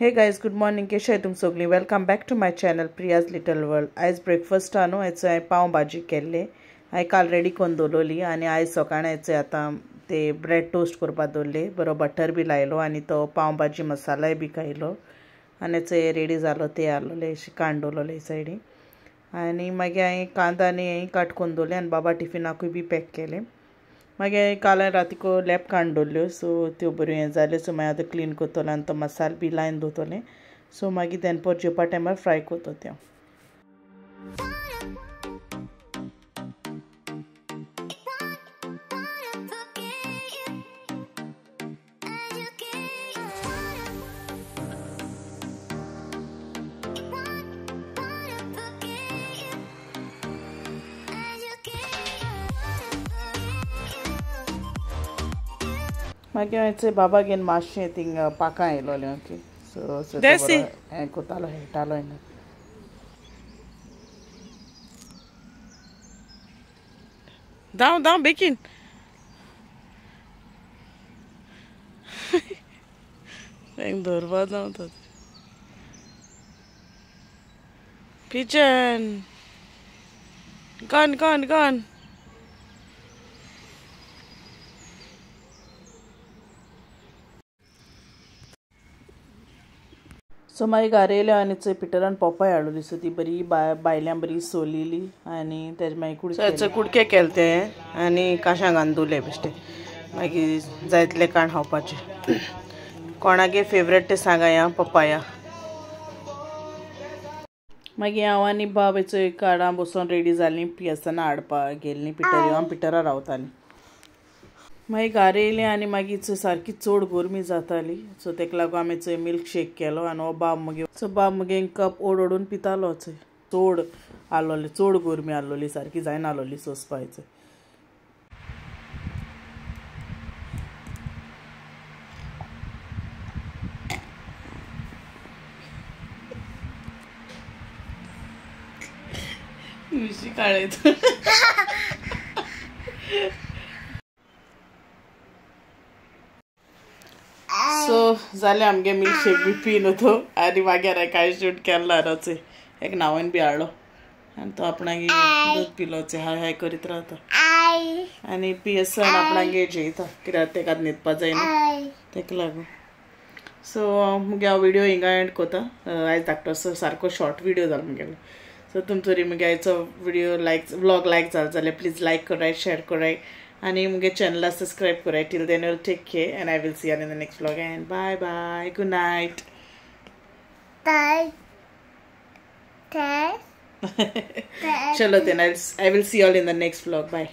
हे guys, good morning. केशे तुम सगळीं? Welcome back to my channel Priya's little world. आयज ब्रेकफास्टा न्हू आयज हांवें पाव भाजी केल्ले. हांवें काल रेडी करून दवरली आनी आयज सकाळीं आयज आतां ते ब्रेड टोस्ट करपाक दवरले. बरो बटर बी लायलो आनी तो पाव भाजी मसालाय बी खायलो आनी रेडी जालो. ते आसलोले कांड दवरलोले सायडीन आनी मागीर हांवें कांदा आनी हें काट करून दवरलें आनी बाबा टिफिनाकूय बी पॅक केलें. मागीर काल हांवें रातीको लेप काडून दवरल्यो, सो त्यो बऱ्यो हें जाल्यो. सो मागीर आतां क्लीन करतलें आनी तो मसालो बी लायन दवरतलें. सो मागीर दनपार जेवपा टायमार फ्राय करता तें. मागीर हांवें बाबा घेवन मातशें थिंगा पाकां येयलोलें. ओके, सो हें कोतालो हेटालो हिंगा. धांव धांव बेगीन. धरपा धांवता. Pigeon gone gone gone. So मागीर घरा येयलें आनी चोय पिटरान पोपाय हाडली. सो ती बरी बायल्यां बरी सोलिली आनी तेजे मागीर कुडके कुडके केले ते आनी काशां घालून दवरले बेश्टे. मागीर जाय तितले काण खावपाचे. कोणागे फेवरेट ते सांगा या पपाया. मागीर हांव आनी बाब चोय काडां बसोन रेडी जालीं. पियेसना हाडपाक गेल्लीं पिटर हांव पिटरा रावतालीं. मागीर घरा येयलें आनी मागीर चोय सारकी चड गरमी जाताली. सो तेका लागून आमी चोय मिल्क शेक केलो आनी हो बाब मगे सो बाब मगे कप ओड ओडून पितालो. चोय चड आसलोली, चड गरमी आसलोली, सारकी जायना आसलोली सोंसपाचें. मिशी काळायचं. सो जालें आमगे मिल्कशेक बी पीन होतो आनी मागीर हांवें कांय शूट केलो ना. चोय एक नांवान बी हाडलो आनी तो आपणागे दूद पिलो. चोय हाय हाय करीत रावता आनी पियेसन आपणागे जेयता कित्याक तेका न्हिदपा जायना तेका लागून. सो मुगे हांव व्हिडियो हिंगा एंड कोता. आयज धाकटोसो सारको शॉर्ट व्हिडियो जालो मुगेलो. सो तुमचो मुगे आयचो व्हिडियो लायक व्लॉग लायक जालो जाल्यार प्लीज लायक कराय, शेर कराय आनी मुगे चॅनला सबस्क्रायब कराय. Till then will take care and I will see you in the next vlog and bye bye, good night. Bye. Chalo then I will see you all in the next vlog. Bye.